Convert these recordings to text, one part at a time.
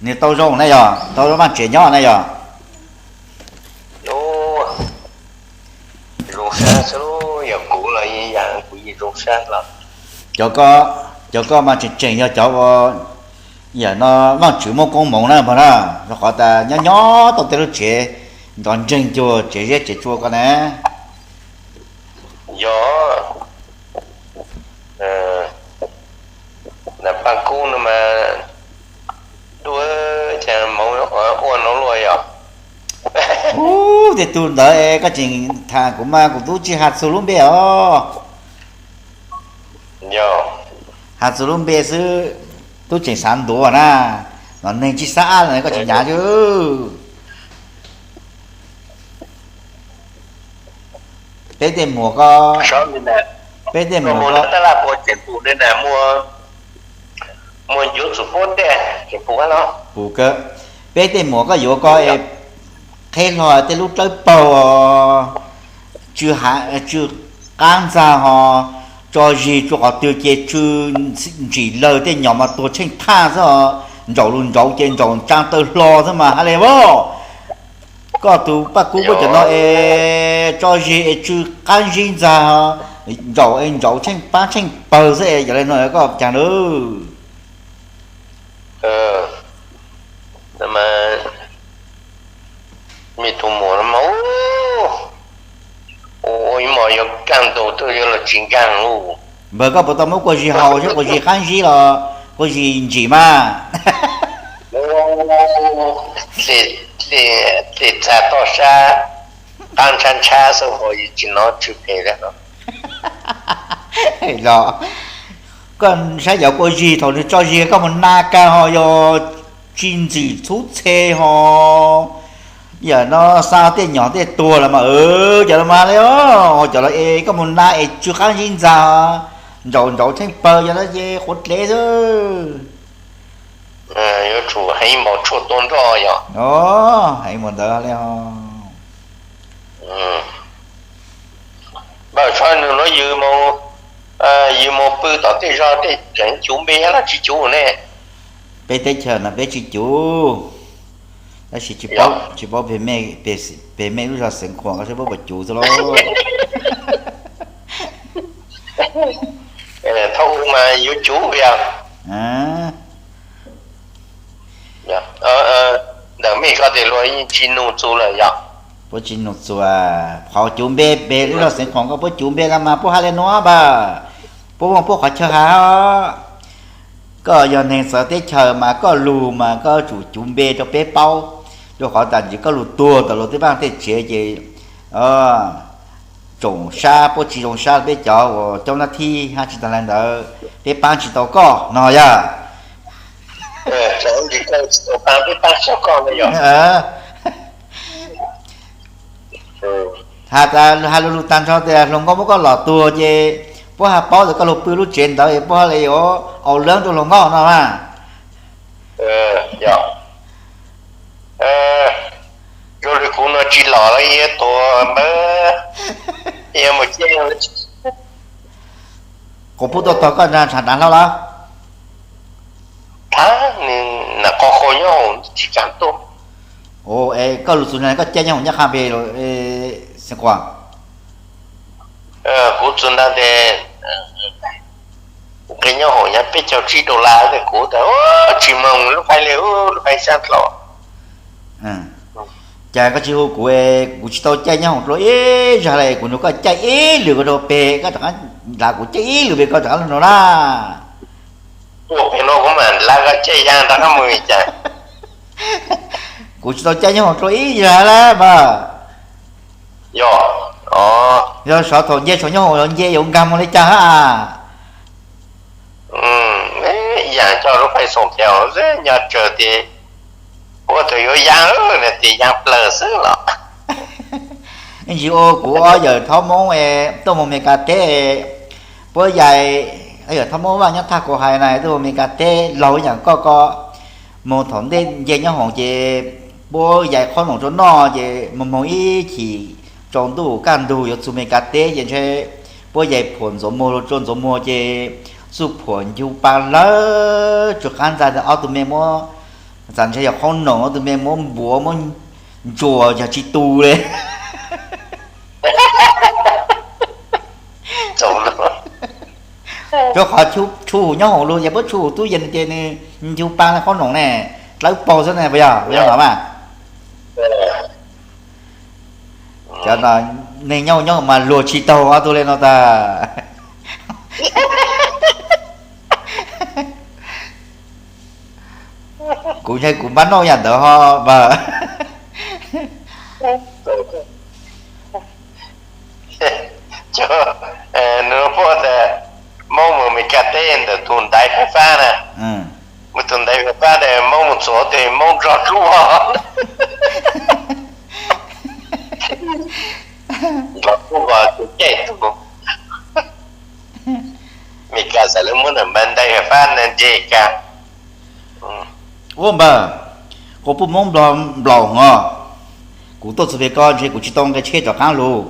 Nws tau zoo ne yog, tau Vaajtswv nyob ne yog. Zoo sab xwb, yog kuv los yam kuv yeej zoo sab los. Cov koj mas tseem tseem yog cov ua, yam no Vaajtswv muaj koob moov na pog na, rau qhov tas nyob nyob tau tej lub tsev nrov nreeg cuag tsev zeb tsev tsua ko na. Yog, Paj Kub no mas dua, cas moov ua no luaj yog. Ub, tej tug ntawd koj tseem tham kuv mas kuv twb tsis has txug lub npe os. Has txug lub npe xwb, twb tseem xav ntuav na, los neeg tsis xav ab los koj tsis nyav xwb. Peb tej muam ko, peb tej muam ko, pum kawg, peb tej muam koj yuav ko es qheb hlo tej lub dlawb paug, tsw, tsw qab ntxag ho, tso zis tsua qhov twg ces tsw ntsim lawg tej nyom mas tuag tsheej thaj xwb, ntsaum lug ntsaum ces ntsaum ntsaa taw hlo xwb mas ha le as. Koj tus Paj Kub puab cov no es tso zis es tsw qab zib ntxag, ntsaum es ntsaum tsheej paab tsheej pawg xwb es yog le no koj caag lawm. Mej tus muam no mas ua ib mos yuav kaaj ntug tuaj yuav luag tsis nkaag lug. Npawg koj puas tau muab kua zis haus, kua zis qab zib los kua zis ntsim mas? Dlej txag toj sab, qab ntshab ntshab xwb ho tsis hnov tsw phem li. Los koj saib cov kua zis thaum nws tso zis koj mus na kag ho yog tsis ntxim txhub txhe ho, yam no xa tej nyom tej tuag los mas, cov los mas le, cov los es koj mus na es tsw qab zib ntxag, ntsaum ntsaum tsheej pawg cov no ces quav dlev xwb. Yuav tsum heev npaum tshuaj tua nroj yog. Heev npaum ntawd le. Npawg Tshoj, nws nuav yws mus pw tom tej zog tej tseem cuv npe los tsis cuv ne? Peb teb chaws no peb tsis cuv, tab sis tsis paub, tsis paub pem mej lub zog Xeev Khuam koj saib puab puas cuv xwb lauj. Thaum ub mas yuav cuv yog. Ntawm mej koj tes luag yeej tsis nug txug lawm yog? Puab tsis nug txug, qhov cuv npe pem lub zog Xeev Khuam koj puab cuv npe los mas puab has le nuav npawg, puab muaj puab qhov chaw has. Koj yog neeg txawv teb chaws mas koj lug mas koj tsum cuv npe rau peb paub, rau qhov tas ntsis koj lug tuag tau luag tej vaaj tej tsev ces tsoom sab puab tsis zoo sab peb cov uas coob nab thib hab tsis taag le ntawd peb paab tsis tau koj no yog. Has tas has lug lug taag nrho tias hluas nkauj muab koj lom tuag ces puab has paub tas koj lug pw lub tsev ntawd es puab has le yuav au leeb rau hluas nkauj no mas. Zoo li kuv no tsis lom los yuav tuag npawg, yuav mus ciaj. Kuv pub tuaj tog koj ntshav dav hlau los? Thaab, nws nam qo qhau nyob hoom tsis tsaam tuaj. Es koj lug txug nag koj caij nyob hoom nyob qha pem Xeev Khuam? Kuv txug nag tes, kuv nqe nyob hoom nyob peb caug tsib dollar tes kuv tas tsis moog lub qhaib le, lub qhaib sab dlawg. Cas koj tsis hu kuv, kuv tsis tau caij nyob hoom dlua ib zag le, kuv nug koj caij ib lwm ko rau pem koj rov qab, nrad kuv caij ib lwm pem koj rov qab lug nug na. Ua pem no kuv mam nrad koj caij yaag rov qab mus cas. Kuv tsis tau caij nyob hoom dlua ib zag le mas. Yog, yog sov thaum nce saum nyob hoom los nce yuav nkaag moog le caag hab? Yaam coj lub qhaib xoom pem xwb nyob tsawg tes puab tug yuav yaam, tes yaam plawg xwb los. Ib ntsis ua kuv ob yawm Thaub Moob tuaj moog Meskas teb, puab yais, yawm Thaub Moob Vaaj nyob thaj kuv hais na tuaj moog Meskas teb laug ib yaam koj ko, moog thaum ntej nce nyob hoom ces puab yais qhob noom rua noj ces moog moog ib chim tsaus ntuj kaj ntug yuav txug Meskas teb ces ntshe puab yais phuam ntxuav muag rua Ntxuav Muag ces txuj phuam ncu pa lawm, tsw qab ntxag tas ob tug me muab Txawm ntshe yog qhob noom tus me muab npuav muab ntsuas yog tsis tu li. Rau qhov tshuj nyob hauv lub, yog puab tshuj hauv tub yees ces nws ncu pa li qhob noom ne, dlawb paug xwb ne, puas yog, puas yog no mas? Cov no neeg nyob nyob mas luag tsis taug ob tug li no tas. Kuv ntshe kuv npaj noj yam ntawd ho npawg. Nws muab tas Moob mus Meskas teb ntawm tus ntaiv fab fab na, mus tus ntaiv fab fab ntawd Moob mus txog tes Moob nrog dlub os. Nrog dlub os tus caij tus Meskas xav lub muab ntawm npawg ntaiv fab fab na ntseg kas. Ua npawg, quas puj Moob Nplog nplaum hos, kuv tuaj txug pem koj ntshe kuv tsis tau nqe tsheb rov qaab lug.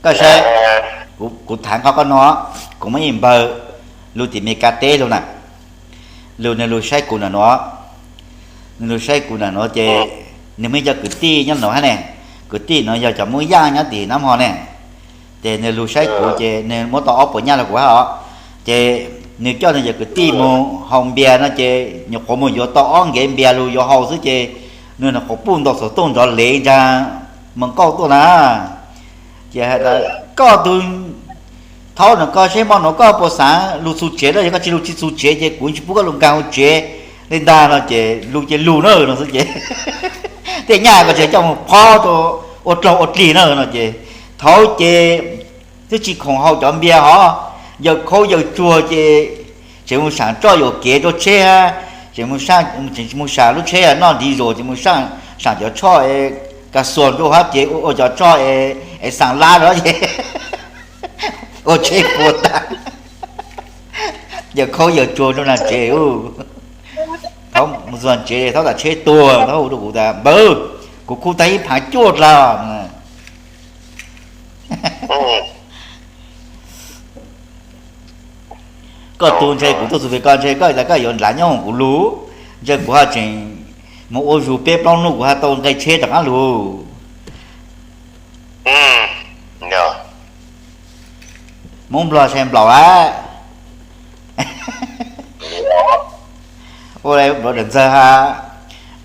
Koj saib, kuv thaam qhov koj no, kuv muaj ib npawg lug tim Meskas teb lug na, lug nws lug saib kuv ntawm nuav, nws lug saib kuv ntawm nuav ces nws muaj ib co kwv tij nyob nuav hab ne, kwv tij nuav yog cov Moob Yaj nyob tim Nab Hmo ne, ces nws lug saib kuv ces nws muab tau ob puas nyaj rau kuv hab os, ces nws coj nws cov kwv tij mus haus npias no ces nyuam qhuav mus yuav tau ob nkev npias lug yuav haus xwb ces nws nyuam qhuav puj ntaus xov tooj nrov lev nraag moos kauj tuaj na. Ces has tas, koj tug thaub nuav koj saib hmo nuav koj puas xaav lug txug tsev na, yog koj tsis lug tsis txug tsev ces kuv tsis pub koj lug nkaag hauv tsev li ntag no ces lug ces lug na no xwb ces tej nyaj koj tseem coj mus phob rau ua dlaug ua dlig na no ces thaum ces twb tsis khoom haus cov npias hov, yawm khaub yawm tsuag ces tseem mus saam tsoj yuam kev rau tsheb, tseem mus saam lub tsheb noj ntiv zos ces mus saam cov tsoj es ka xuas rau hab ces ua cov tsoj es xaam lab rau ces ua tsheb puas tas. Yawm khaub yawm tsuag rau nraag tsev, thaub mus txug tsev thaub tas tsheb tuag, thaub hu rau kuv tas npawg, kuv khu tag ib phaav cuaj dlaag. Koj tu ntshe kuv tuaj txug pem koj ntshe koj tas koj yuav nrhav nyob hoom kuv lug, ntshe kuv ho tseem mus ua zug peb plaub nub kuv ho tau nqe tsheb rov qaab lug. Moob Nplog sai nplaum lawm. Ua le nplaum dam ntxawg ha,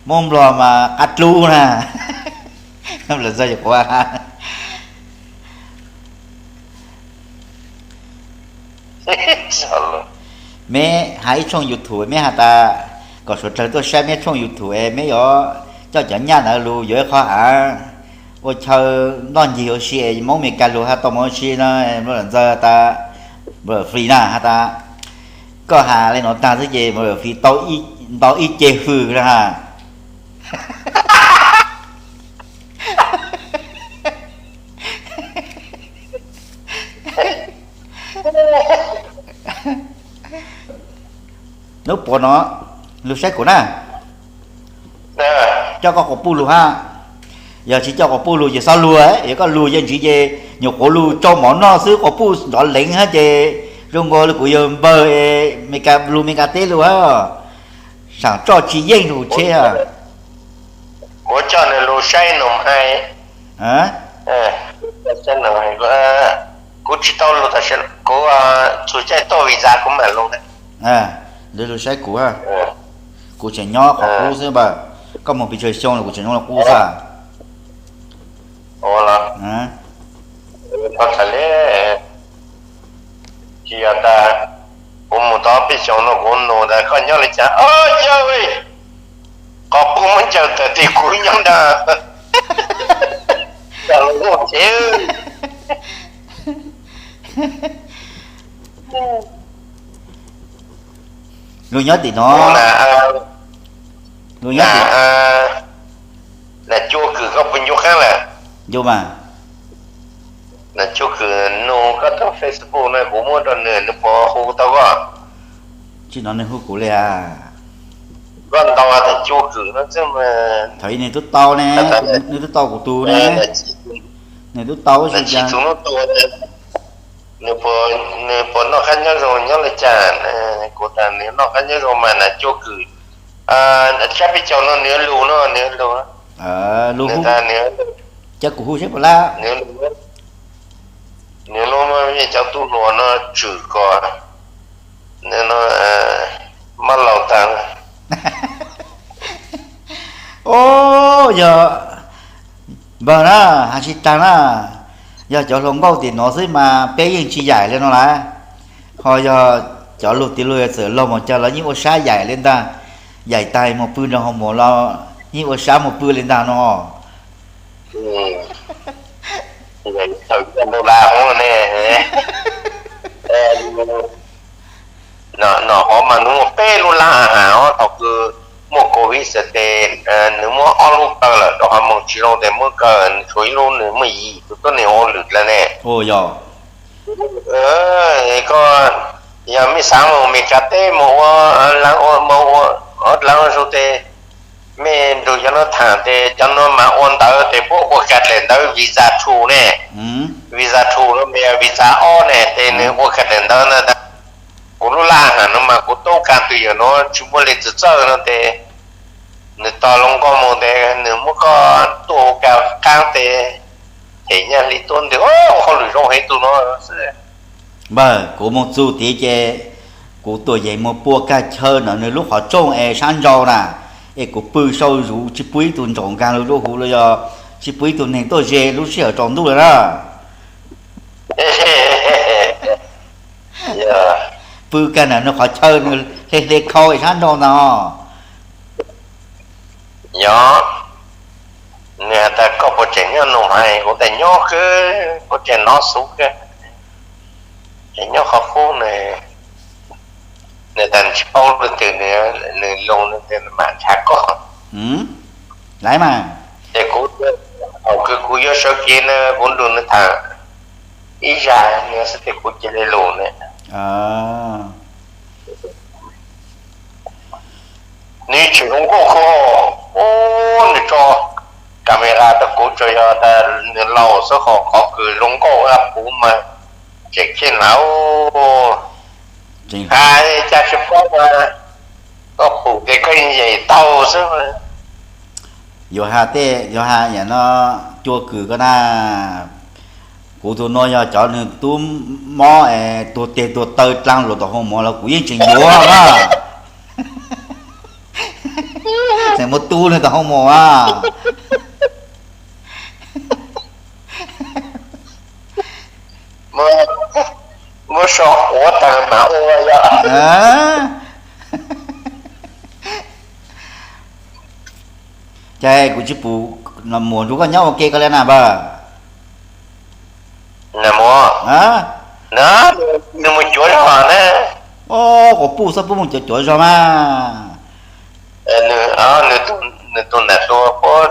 Moob Nplog mas qab dlub na. Nplaum ntxawg yuav quav ha. Meb has ib tshooj YouTube meb has tas kom suav dlawg tuaj saib meb tshooj YouTube es meb yuav coj cov nyaj ntawd lug yuav ib qho av ua chaw noj ncig ua si es Moob Meskas lug has tau mus ua si no, Nplaum ntxawg tas, Nplaum Flis na has tas, koj has le nuav taag xwb ces Nplaum Flis tau ib ce hws na ha. Nub puav no lug saib kuv na, coj koj quas puj lug hab. Yog tsis coj quas puj lug ces xob lug, yog koj lug yog ntsis ces nyuam qhuav lug tsau mov noj xwb quas puj nrov leev hab ces zoo nkaus li kuv yog npawg es Meskas lug Meskas teb lug hab, saam tsoj tsis yeej lug tsheb. Kuv coj nws lug saib nus hais, kuv tsis tau lug tam sim, kuv txug caij tuaj visa kuv mam lug. Lug lug saib kuv, kuv tseem nyob qhov qub xwb npawg, koj moog pes tsawg xyoo los kuv tseem nyob qhov qub xwb. Tsis yog tas kuv mus tau peb xyoos no kuv nug tas koj nyob li cas, yog qhov qub muab ncaws tawm tes kuv nyob nrag. Lug nyob tim no. Lug nyob tim, nam Cua Kws koj puas ncu qab lawm? Ncu mas. Nam Cua Kws nug koj tau Facebook no kuv muab rau nws, nws puas hu tau koj? Tsis hnov nws hu kuv li as. Koj ntaus nam Cua Kws no xwb mas. Thaum ub nws twb tau ne, nws twb tau kuv tus ne, nws twb tau ib si cas. Nws puas, nws puas noj qab nyob zoo nyob li cas? Kuv tas nws noj qab nyob zoo mas nas cua kwm. Sab peb caug no nws lus no, nws lus, nws tas nws, cov kuv hu seb puas lab, nws lus, nws lub cov tub hluas no tswm kom mab laus tas. Yog npawg na, hais tsis tag na, yog cov hluas nkauj tim nuav xwb mas peb yeej tsis yaim li no lawm. Ho yog cov lug tim lug txawm laug mus cog los yeej ua sab yaim li ntag. Yaim tag mus pw nrog hoo mos los yeej ua sab mus pw li ntag no. Thaum ntau la hov ne, no hov mas nws muaj peb lub laj has os. Thaum kws muaj covid xwb tes nws muab ob lub kaw lawm, rau qhov moog tsis zoo tes muab kaw, nws tshuav ib lub nws muaj yim tus tuab neeg ua lwm dlawg ne. Koj yog mej xaav moog Meskas teb moog ua, ua dlaav ua zug tes mej nrug cov nuav thaam tes cov nuav mas ua ntawv tes puab ua kag dlaim ntawv visa two ne. Visa two no mas yog visa ob ne tes nws ua kag dlaim ntawv ntag. Kuv lub laj has no mas kuv tub kag twg yog nuav tsis muaj leej twg txawj no tes nws tog loo nkauj moog tes nws muab koj tuaj ua kag qaab tes hem nyaj hli tuab ntwg hauj lwm zoo heev tug no xwb. Npawg, kuv moog txug tid ces kuv tuam yeem moog pua kag chaw ntawm nws lub qhov rooj es sab nraud na, es kuv pw sau zuv tsis pub ib tug ntsaum nkaag lug rua huv los yog tsis pub ib tug neeg tuaj ze lub sij hawm tsaus ntuj lawm na. Pw kag ntawm nws qhov chaw nws hle hle khau es sab nraud ntag os. Nyob, nws has tas koj puas tseem nyob nus hais, kuv tas nyob kawg, kuv tseem nov xov kawg, tseem nyob qhov qub ne. Nws tas tsis paub leej twg, nws lus nws tias mam nrhav koj. Laiv mas. Ces kuv, thaum kws kuv yuav sawv kev na kuv nrug nws tham ib zag nws xwb tes kuv cia li lus ne. Nws tseem zoo nkauj kawg, ub, nws tso camera rau kuv tsuas yog tas nws laus xwb, ho qhov kws zoo nkauj puv mas tseem khiaj hnav. Has cas tsis paub mas koj pum tes koj yeej yeem tau xwb. Yuav has tej, yuav has yam no cua kws koj na. Kuv tus no yog cov nws tub mob es tuag teg tuag taw dlaag luas tom hoo mov los kuv yeej tseem yuav na. Tseem muab tub nws tom hoo mov a. Muab so quav taag mas ua yog. Ces kuv tsis pum, muam nrug koj nyob ua ke koj le na npawg. Nws mus cuav zog na. Quas puj xab puab mus cuav cuav zog mas. Nws tus nam hluas puab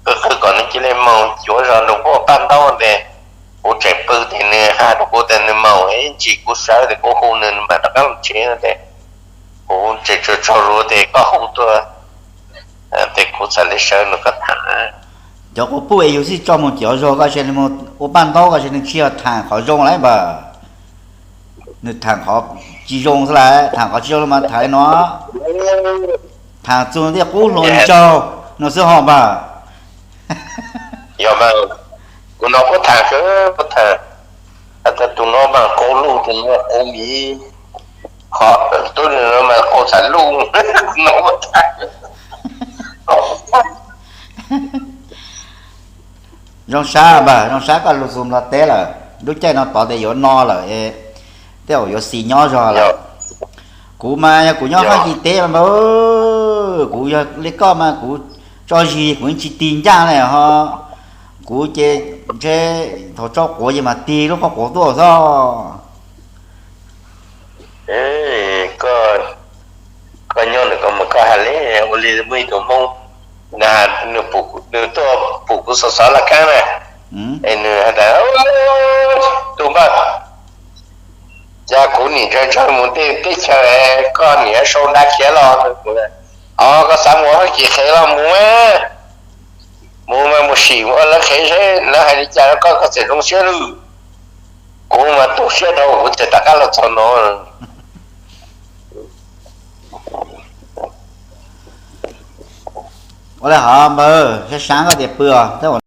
qw qw kom nws cia li mus cuav zog nrug puab paj ntaub tes kuv tseem pw tes nws has rau kuv tes nws mus ib ntsis kuv sawv tes kuv hu nws, nws mam rov qab los tsev tes kuv tseem tsaug zog tes koj hu tuaj tes kuv txhad li sawv nrug koj tham. Cov quas puj es yug txhij tso mus cuav zog koj tseem mus ua paj ntaub koj tseem nws tsis yog tham qhov zoo lawm npawg. Nws tham qhov tsis zoo xwb lawm, tham qhov tsis zoo los mas tham li no, tham txug tej qub hluas nraug no xwb ho npawg. Yog mas, kuv no puab tham kawg, puab tham has tas tus no mas qaug luj, tus no qaug miv, qhov tub no mas qaug txham luj no. Zoo sab npawg, zoo sab koj lug txug Nplog teb lawm, lub caij no tod tes yuav no lawm, tej zaum yuav xis nyob zog lawm. Kuv mas yog kuv nyob Fab Kis teb mas npawg, kuv yog li koj mas kuv tso zis kuv yeej tsis tig ncaj ne ho. Kuv ces ntshe thaum tso quav ces mas tig lub qhov quav tuaj xwb. Koj nyob ntawm ko mas koj has li ua li muaj ib tug Hmoob, nws tuaj pum kuv xov xov laj kab na, es nws has tas, tus npawg, cas kuv nim ntsawg ntsawg mus tej teb chaws, koj nim sau nra khiav los. Os, koj xav mus Fab Kis qhev los mus, mus mas mus sim ua lawv qhev seb lawv hais li cas rau koj, koj txawm zoo siab lawm. Kuv mas tu siab dhau kuv tseem rov qab los txog no. Ua li hov npawg, sab sab koj tias pw os.